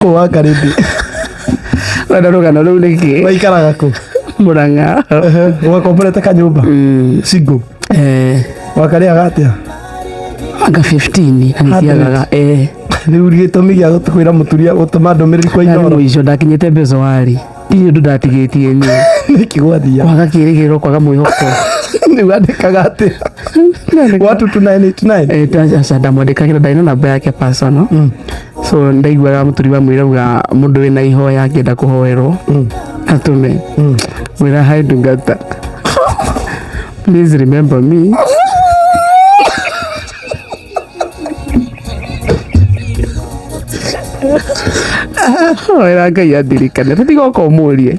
Kũ wa Karĩndĩ? Wenda rũgano rũu nĩkĩ? Waikaraga kũ? Mũrang'a. Wakomborete kanyũmba? Mm. Single? Eh, Wakarĩhaga atĩa? Anga 15 na nĩciagaga. Eh, Rĩu gĩtũmi gĩa kwĩra mũturia gũtũma ndũmĩrĩri kwa ndarĩ Inooro mũico ndakinyĩte mbeca warĩ. Ndirĩ ũndũ ndatigĩtie niĩ. nĩkĩ gwathiaga? Kwaga kĩrĩgĩrĩro, kwaga mwĩhoko. Rĩu andĩkaga atĩa? 122 989? Eh, aca ndamwandĩkagĩra, ndarĩ na namba yake personal. So ndaiguaga mũturi wa mwĩra uga mũndũ wĩna ihoya angĩenda kũhoerwo atũme. Mwĩra, "Hi ndungata, please remember me." Hoera Ngai andirikane, tũtigoka ũmũrie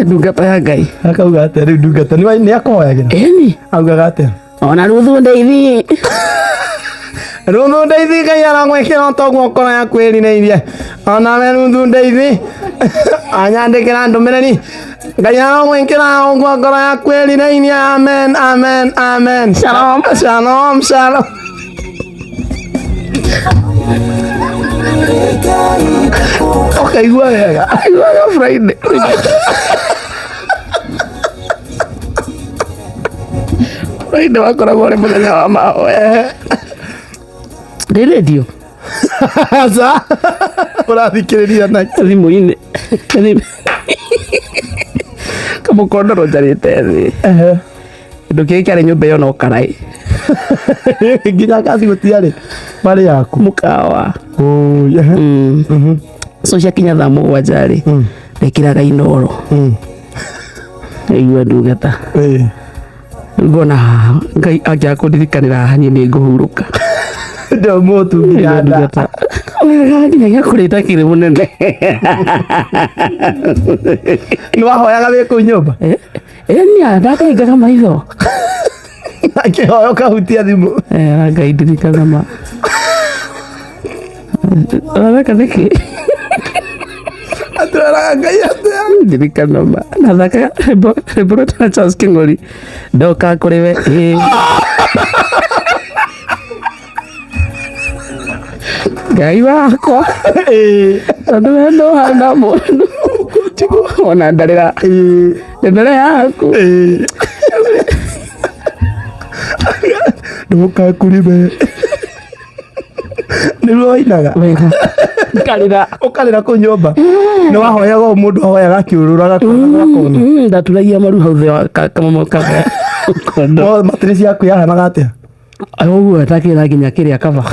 ndungata ya Ngai. Akauga atĩa rĩu ndungata? Nĩ akũhoyagĩra? Ĩni. Augaga atĩa? Ona Ruthu ndeithi. Ruthu ndeithi, Ngai aragwĩkĩra toguo ngoro yaku ĩrirĩirie. Onawe Ruthu ndeithi anyandĩkĩra ndũmĩrĩri, Ngai aragwĩkĩra ũguo ngoro yaku ĩrirĩirie. Amen, amen, amen. Shalom. Shalom, shalom. Ũkaigua wega. Aiguaga Friday. Friday wakoragwo ũrĩ mũthenya wa mahoya. Ndĩ rĩndio. Aca, ũrathikĩrĩria na thimũ-inĩ. Kamũkondoro njarĩte thĩ. Kĩndũ kĩngĩ kĩarĩ nyũmba ĩyo no karaĩ. Nginya kaci gũtiarĩ marĩ yaku? Mũkawa. Ũĩ, ehe. So ciakinya thaa 7 rĩ, ndekĩraga Inooro. Igua ndungata. Ngona haha Ngai angĩaga kũndirikanĩra haha, niĩ nĩ ngũhurũka. Ndĩmũtu nginya nda. Ndungata wega nginya kũrĩta kĩrĩ mũnene. Nĩ wahoyaga wĩ kũu nyũmba? Ĩnia ndakahingaga maitho. Akĩhoya ũkahutia thimũ? Eh, Ngai ndirikana ma. Ũratheka nĩkĩ? Atwĩraga Ngai atĩa? Ndirikana ma. Nathakaga rwĩmbo rwetagwo Charles Kĩng'ori. Ndoka kũrĩ we. Ĩĩ. Ngai wakwa. Tondũ we ndũhana mũndũ. Ona ndarĩra. Ndĩ mbere yaku. Ndoka kũrĩ we. Nĩruo wainaga? Wega. Ngarĩra. Ũkarĩra kũu nyũmba? Nĩ wahoyaga o mũndũ ahoyaga akĩũrũraga kona gwa kona? Ndaturagia maru hau thĩ wa kamamo kamwe. Kondo. No mattress yaku yahanaga atĩa? Ũguo takĩra nginya kĩrĩa kaba.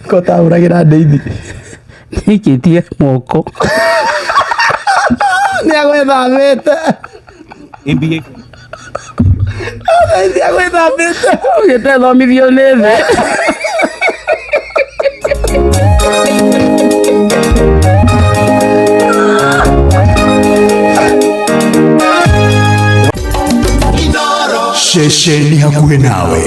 Ko tahũragĩra ndeithi? Nĩikĩtie moko. Nĩ agwĩthambĩte. NBA. Ndeithi agwĩthambĩte. Ũgĩte thomithio nĩ thĩ. Ceceni hakuhĩ nawe.